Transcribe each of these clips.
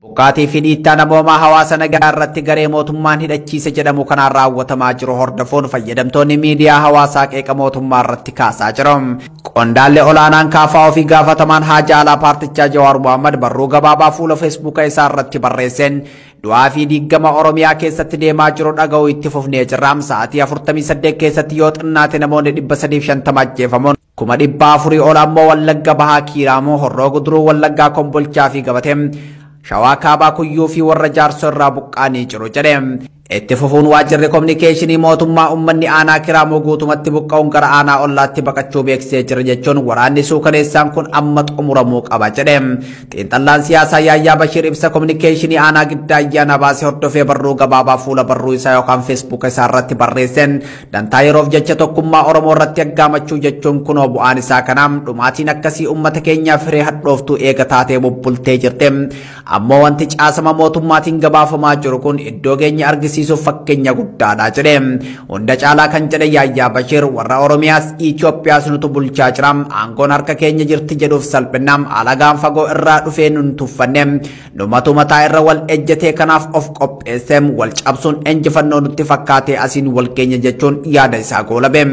Buqqaatii fi dhiittaa namoomaa hawaasa nagaa irratti garee mootummaan hidhachiise jedhamu kanaan raawwatamaa jiru hordofuun fayyadamtoonni miidiyaa hawaasaa qeeqa mootummaa irratti kaasaa jiru. Qondaalli olaanaan KFO fi gaafatamaan haajaa alaa paartichaa Jawaar Mohammad barruu gabaabaa fuula Feesbuuka isaa irratti barreesseen du'aa fi diigama Oromiyaa keessatti deemaa jiru dhaga'uu itti fufnee jirra. Sa'aatii 48 keessatti yoo xinnaate namoonni 350 ajjeefamuun 400,000 ol ammoo Wallagga Bahaa Kiiraamuu, Horroo Guduruu, Wallaggaa Kombolchaa fi Gabatee, Shawaa Kaabaa Kuyyuu fi warra Jaarsoo irraa buqqaanii jiru jedhe. Itti fufuun waajjirri kominikeeshinii mootummaa uummanni aanaa Kiraamuu guutumatti buqqa'uun gara aanaa ollaatti baqachuu beeksisee jira jechuun waraanni suukaneessaan kun amma xumuramuu qaba jedhe. Xiinxallaan siyaasaa Yaayyaa Bashiir ibsa kominikeeshinii aanaa Giddaa Ayyaanaa baasee hordofee barruu gabaabaa fuula barruu isaa yookaan Feesbuuka isaa irratti barreesseen dantaa yeroof jecha tokkummaa Oromoo irratti aggaamachuu jechuun kunoo bu'aan isaa kanaam dhumaatiin akkasii uummata keenyaaf hiree hadhooftuu eega taatee bubbultee jirte. Ammoo wanti caasama mootummaatiin gabaafamaa jiru kun iddoo keenya argisiisuuf fakkeenya guddaadha jedhe. Hunda caalaa kan jedhe Yaayyaa Bashiir warra Oromiyaas Itoophiyaas nutu bulchaa jira. Aangoon harka keenya jirti jedhuuf salphinna alagaan fagoo irraa dhufee nun tuffanne. Numatu mataa irra wal ejjetee kanaaf of qopheesse wal cabsuun injifannoo nutti fakkaatee asiin wal keenya jechuun yaada isaa goolabe.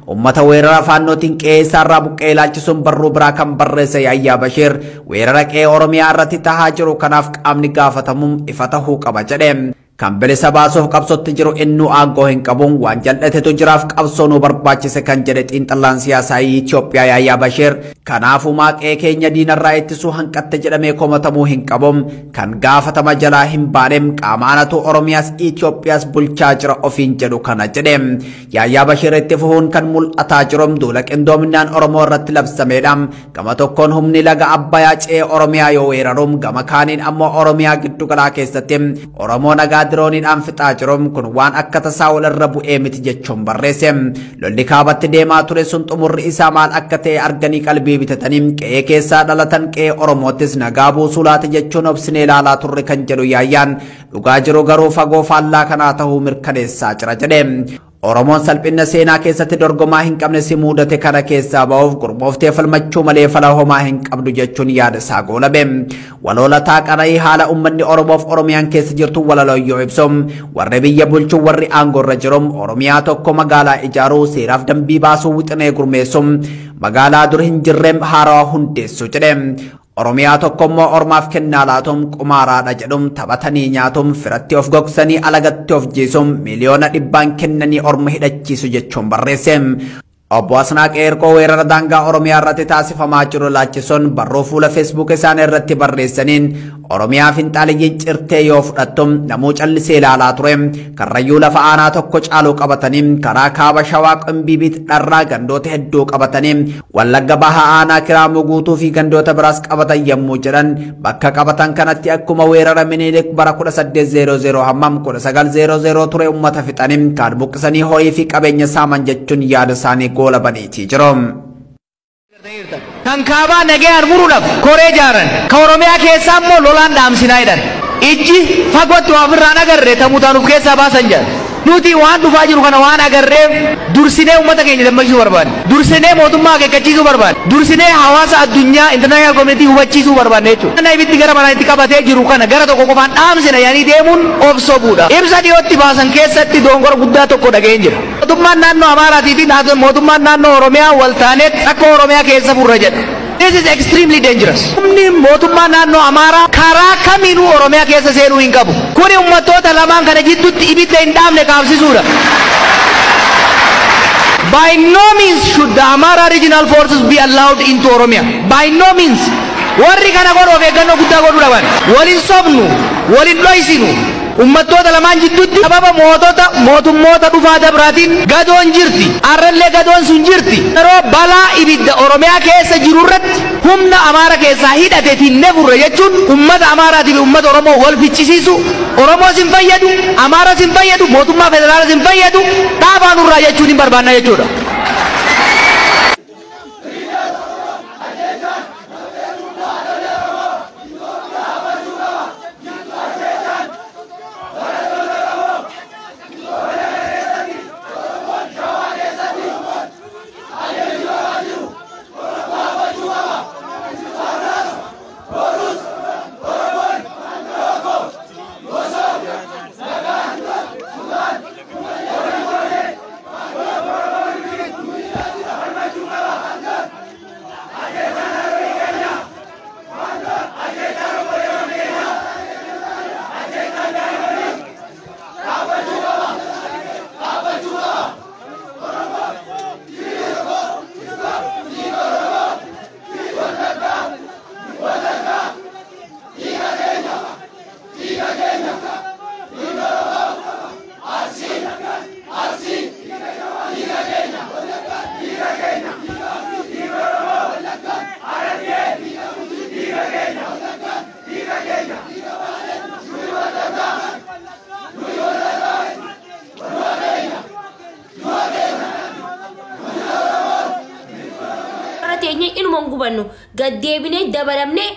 Uummata weerara faannootiin qe'ee isaarraa buqqee ilaalchisuun barruu biraa kan barreesse Yaayyaa Bashiir weerara qe'ee Oromiyaa irratti tahaa jiru kanaaf qaamni gaafatamuun ifa tahuu qaba jedhe. Kan bilisa baasuuf qabsootti jiru innuu aangoo hin qabuun waan jal'atetu jiraaf qabsoo nu barbaachise kan jedhe xiinxallaan siyaasaa Itoophiyaa Yaayyaa Bashiir. Kanaafuu maaqee keenya diinarraa ittisuu hanqatte jedhamee komatamuu hin qabu. Kan gaafatama jalaa hin baanem qaama anatu Oromiyaas Itoophiyaas bulchaa jira ofiin jedhu kana jedhe. Yaayyaa Bashiir itti fufuun kan mul'ataa jiru duula qindoominaan Oromoo irratti labsameedha. Gama tokkoon humni laga Abbayaa ce'ee Oromiyaa yoo weeraru gama kaaniin ammoo Oromiyaa giddugalaa keessatti Oromoo nagaa dirooniidhaan fixaa jiru kun waan akka tasaa walirra bu'ee miti jechuun barreesse. Lolli kaabatti deemaa ture sun xumurri isaa maal akka ta'e arganii qalbii bitatanii qe'ee keessaa dhalatan qe'ee Oromoottis nagaa buusuu laata jechuun obsinee ilaalaa turre kan jedhu Yaayyaan dhugaa jiru garuu fagoo faallaa kanaa ta'uu mirkaneessaa jira jedhe. Oromoon salphina seenaa keessatti dorgomaa hin qabne si mudate kana keessaa ba'uuf gurmooftee falmachuu malee fala homaa hin qabdu jechuun yaada isaa goolabe. Waloolataa qara'ii haala uummanni Oromoof Oromiyaan keessa jirtu walaloo yoo ibsu warri biyya bulchu warri aangoo irra jiru Oromiyaa tokko magaalaa ijaaruu seeraaf dambii baasuu wixinee gurmeessu magaalaa dur hin jirre haarawaa hundeessu jedhe. Oromiyaa tokko immoo ormaaf kennaa laatum qumaaraadha jedhum taphatanii nyaatum firatti of gogsanii alagatti of jiisum 100,000,000 kennanii orma hidhachiisu jechuun barreesse. Obbo Asnaaqee Erqoo weerara daangaa Oromiyaa irratti taasifamaa jiru laachisuun barruu fuula Feesbuuk isaanii irratti barreessaniin Oromiyaa finxaaliyyiin cirtee yoo fudhattu namuu callisee ilaalaa ture. Karrayyuu lafa aanaa tokko caaluu qabatanii karaa kaaba Shawaa Qimbiibiit dharraa gandoota hedduu qabatanii Wallagga Bahaa aanaa Kiraamuu guutuu fi gandoota biraas qabatan yommuu jedhan bakka qabatan kanatti akkuma weerara Minilik bara 1800 hammam 1900 ture uummata fixanii kaan buqqisanii horii fi qabeenya saaman jechuun yaada isaanii goolabaniitii jiru. Kan kaabaa nagayaan muruudhaaf koree ijaaran ka Oromiyaa keessaa immoo lolaan dhaamsinaa jedhan. Ijji fagootti waa ofirraan agarre tamuutaan of keessaa baasan jedhan. Nuti waan dhufaa jiru kana waan agarreef dursinee uummata keenya dammaqsuu barbaanne. Dursinee mootummaa akeekkachiisuu barbaanne. Dursinee hawaasa addunyaa international community hubachiisuu barbaanne jechuudha. Kana ibiddi gara manaatti qabatee jiru kana gara tokko qofaan dhaamsina yaanii deemuun of sobuudha. Ibsa dhiyootti baasan keessatti dongora guddaa tokko dhaga'een jira. Mootummaan naannoo Amaaraatii fi mootummaan naannoo Oromiyaa wal taaneet rakkoo Oromiyaa keessa furra jedha. This is extremely dangerous. Humni mootummaa naannoo Amaaraa karaa kamiinuu Oromiyaa keessa seenuu hin qabu. Kuni uummattoota lamaan kana jidduutti ibidda hin dhaamne qaabsisuudha. By no means should the Amara regional forces be allowed into Oromia. By no means. Warri kana godhu of eeggannoo guddaa godhuu dhaban. Waliin sobnu, waliin dhoysinu. Uummattoota lamaan jidduutti sababa mootota mootummoota dhufaa dabraatiin gadoon jirti. Arrallee gadoon sun jirti. Yeroo balaa ibidda Oromiyaa keessa jiru irratti humna Amaara keessaa hidhate finnee furre jechuun uummata Amaaraatii fi uummata Oromoo wal ficcisiisu. Oromoos hin fayyadu, Amaaras hin fayyadu, mootummaa federaalas hin fayyadu, dhaabaa nurraa jechuun hin barbaanna jechuudha. inuma hin gubannu gad deebinee dabalamnee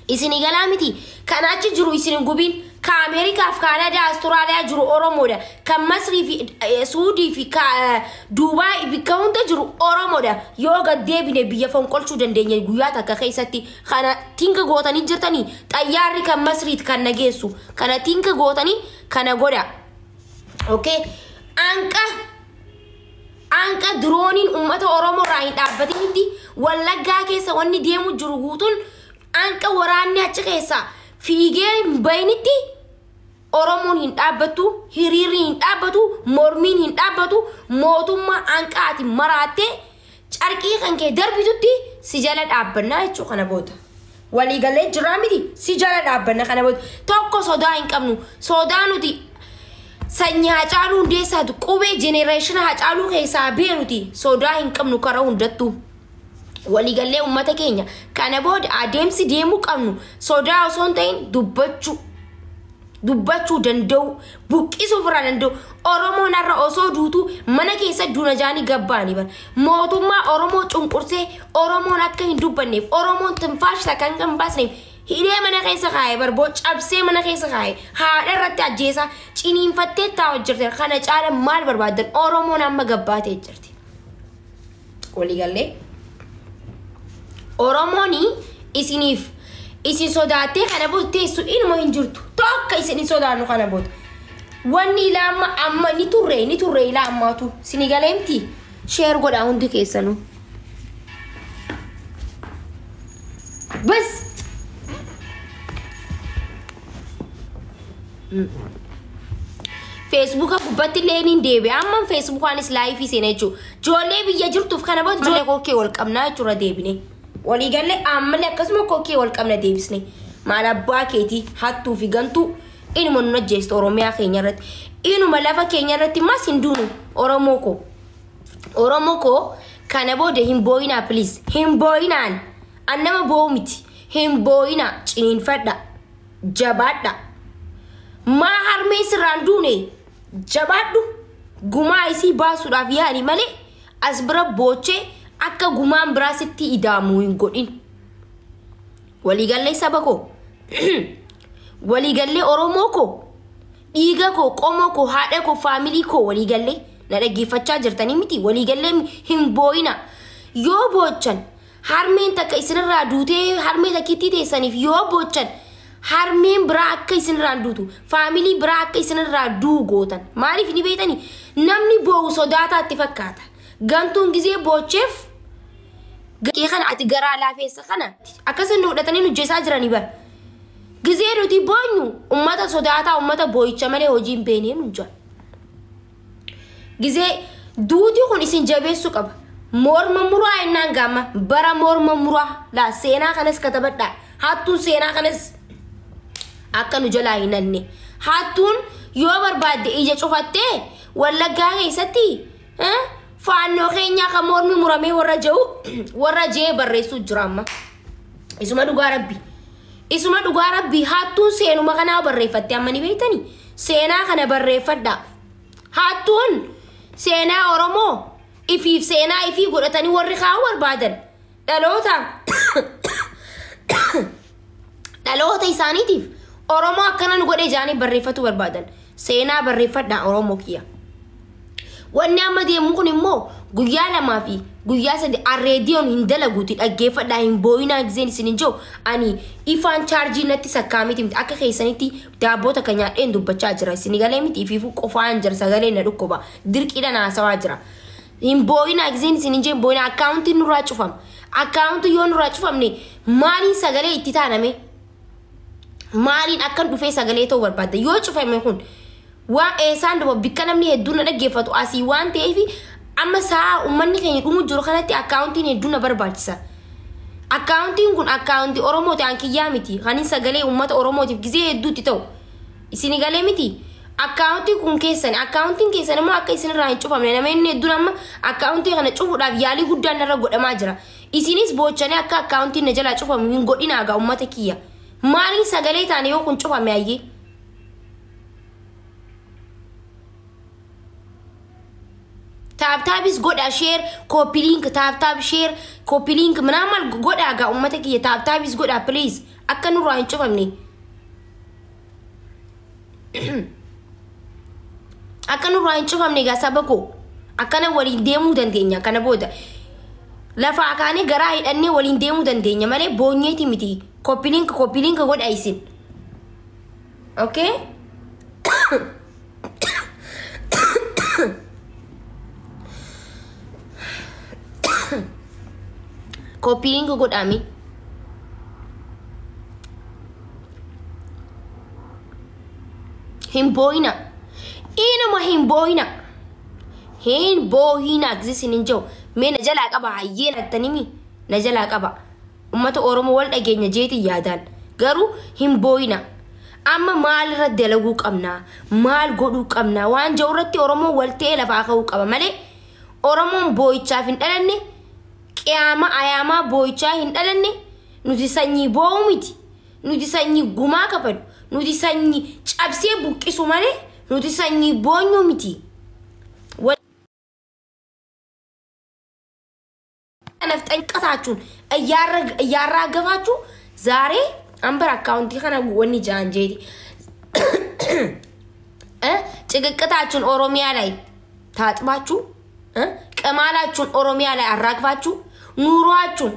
isinii galaa miti. Kan achi jiru isin hin gubin. Ka Ameerikaaf Kaanadaa Awustiraaliyaa jiru Oromoodha. Kan Masrii fi Suudii fi Duubaay bakka hunda jiru Oromoodha. Yoo gad deebine biyya fonqolchuu dandeenya guyyaa takka keessatti. Kana tinka gootanii jirtanii xayyaarri kan Masriit kan nageessu. Kana tinka gootanii kana godha. Okay. Anqa dirooniin uummata Oromoo irraa hin dhaabbatinitti Wallaggaa keessa wanni deemu jiru guutuun anqa waraanni achi keessa fiigee hin bayinitti Oromoon hin dhaabbattu, hiriirri hin dhaabbatu, mormiin hin dhaabbatu, mootummaa anqaati maraattee carqii kan kee darbitutti si jala dhaabbannaa jechuu kana booda. Waliigalee jiraa miti si jala dhaabbanna kana booda. Tokko sodaa hin qabnu. Sodaa nuti sanyii Haacaaluu Hundeessaatu qubee jenereeshina Haacaaluu keessaa beeruti sodaa hin qabnu karaa hundattuu. Waliigallee uummata keenya kana booda adeemsi deemuu qabnu sodaa osoo hin ta'in dubbachuu. Dubbachuu danda'u, buqqisuu ofirraa danda'u. Oromoon har'a osoo duutu mana keessa duuna jaanii gabbaanii bara. Mootummaa Oromoo cunqursee Oromoon akka hin dubbanneef, Oromoon tinfaashita kan hin baasneef hidhee mana keessa kaa'ee barboo cabsee mana keessa kaa'ee haadha irratti ajjeesaa ciniinfattee taa'u jirti. Kana caala maal barbaaddan? Oromoon amma gabbaatee jirti. Waliigallee Oromoon isiniif isin sodaattee kana booda teessu inuma hin jirtu. Tokko isin hin sodaannu kana booda. Wanni ilaa amma amma ni turre ilaa ammaatu. Isin galee miti? Sheer godhaa hundi keessanuu. Bas. Feesbuuka gubbaatti illee ni deebi'a. Amma feesbuukaanis laayifii seena jechuudha. Ijoollee biyya jirtuuf kana booda ijoollee kokkee wal qabnaa jechuudha deebine. Waliigallee ammallee akkasuma kokkee wal qabna deebisne. Maal abbaa keetii hattuu fi gantuu inuma nu ajjeestu Oromiyaa keenya irratti. Inuma lafa keenya irratti mas hin duunu Oromoo koo. Oromoo koo kana booda hin boo'inaa please. Hin boo'inaan. An nama boo'u miti. Hin boo'inaa ciniinfadha. Jabaadha. Maa harmee sirraan duune jabaadhu gumaa isii baasuudhaaf yaali malee as bira boochee akka gumaan biraa sitti ida'amu hin godhin. Waliigallee saba koo, waliigallee Oromoo koo, dhiiga koo, qomoo koo, haadha koo, faamilii koo waliigallee na dhaggeeffachaa jirtanii miti. Waliigallee hin boo'ina. Yoo boochan harmeen takka isinirraa duutee harmee takkittii teessaniif yoo boochan harmeen biraa akka isinirraa duutu, faamilii biraa akka isinirraa duu gootan. Maaliif ni beektanii? Namni boo'u sodaataatti fakkaata. Gantuun gizee boocheef kana ati garaa laafeessa kana akkasuma nu fudhatanii nu jeesaa jiranii bara. Gizee nuti boonyu uummata sodaataa uummata boo'icha malee hojii hin beeknee nu jira. Gizee duuti kun isin jabeessuu qaba. Morma muraa innaan gaama bara morma muraa laa seenaa kanas katabadhaa. Hattuun seenaa kanas akka nu jalaa hin hanne. Hattuun yoo barbaadde ija cufattee Wallaggaa keessatti faannoo keenyaa kan mormi muramee warra jiru warra jee barreessuu jira amma. Isuma dhugaa rabbi. Isuma dhugaa rabbi hattuun seenuma kanaa barreeffatte amma ni beektanii? Seenaa kana barreeffadhaa. Hattuun seenaa Oromoo ifiif seenaa ifii godhatanii warri kaa'uu barbaadan dhaloota isaaniitiif Oromoo akkana nu godhee jaanii barreeffatu barbaadan. Seenaa barreeffadhaa Oromoo kiyya. Wanni amma deemu kun immoo guyyaa 2 fi guyyaa 3 arreediyoon hin dalaguuti dhaggeeffadhaa hin boo'inaa giseen isin hin jiru. Ani ifaan chaarjii natti sakkaamiti miti akka keessanitti daabboota kan nyaadheen dubbachaa jira. Isin galee miti ifiifuu qofaan jira sagalee na dhukkuba dirqiidhaan haasawaa jira. Hin boo'inaa giseen isin hin jiru hin boo'inaa akkaawuntiin nurraa cufama. Akkaawuntii yoo nurraa cufamne maaliin sagalee itti taaname? Maaliin akkan dhufee sagalee ta'uu barbaadda? Yoo cufame kun waan eessaan dhufa bikka namni hedduun na dhaggeeffatu asii waan ta'eef amma sa'a uummanni keenya dhumu jiru kanatti akkaawuntiin hedduun na barbaachisa. Akkaawuntiin kun akkaawuntii Oromooti an kiyyaa miti. Kanin sagalee uummata Oromootiif gizee hedduutti ta'u. Isin galee miti. Akkaawuntiin kun keessan akkaawuntiin keessan immoo akka isinirraa hin cufamne namni hedduun amma akkaawuntii kana cufuudhaaf yaalii guddaan narra godhamaa jira. Isinis boochanii akka akkaawuntiin na jalaa cufamu hin godhinaa gaa uummata kiyya. Maaliin sagalee taane yoo kun cufame ayyee? Tap tapis godhaa share copy link tap tap share copy link ምናምን godhaa gaa uummata kiyya tap tapis godhaa please akka nurraa hin cufamne. Akka nurraa hin cufamne gaa saba koo akkana waliin deemuu dandeenya kana booda. Lafaa kaanee garaa hidhannee waliin deemuu dandeenya malee boonyeeti miti. Copy link godhaa isin. Okay? Copy link godhami. Hin boo'ina. Inuma hin boo'ina. Hin boo'ina agsiisin hin jiru. Mee na jalaa qaba hayyee nattanimi na jalaa qaba. Uummata Oromoo wal dhageenya jeetii yaadaan. Garuu hin boo'ina. Amma maalirra dalaguu qabnaa? Maal godhuu qabnaa? Waan jiru irratti Oromoo wal ta'ee lafaa ka'uu qaba malee Oromoon boo'ichaaf hin dhalanne qiyaama ayaamaa boo'ichaa hin dhalanne nuti sanyii boo'u miti. Nuti sanyii gumaa kafalu. Nuti sanyii cabsee buqqisu malee nuti sanyii boonyuu miti. Nafxanqataachuun እያራገፋችሁ ዛሬ አንበር አካውንቲ ከነ ወኒ ጃንጄቲ ጭቅቅታችሁን ኦሮሚያ ላይ ታጥባችሁ ቅማላችሁን ኦሮሚያ ላይ አራግፋችሁ ኑሯችሁን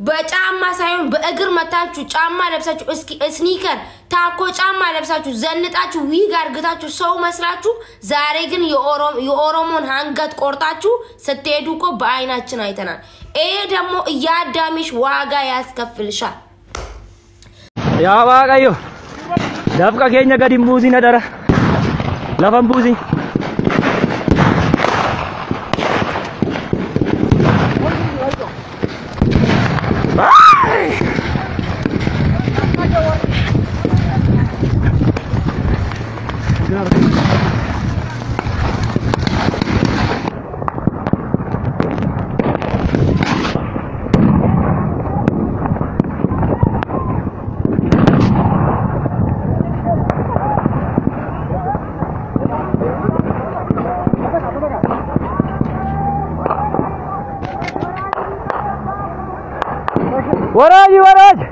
በጫማ ሳይሆን በእግር መታችሁ ጫማ ለብሳችሁ እስኪ sneaker ታኮ ጫማ ለብሳችሁ ዘንጣችሁ ዊግ አርግታችሁ ሰው መስላችሁ ዛሬ ግን የኦሮሞን አንገት ቆርጣችሁ ስትሄዱ እኮ በአይናችን አይተናል። ይሄ ደግሞ እያዳሚሽ ዋጋ ያስከፍልሻል። Yaa Waaqayyo dafqa keenya gadi hin buusin adara lafa hin buusin. Waraji, waraji.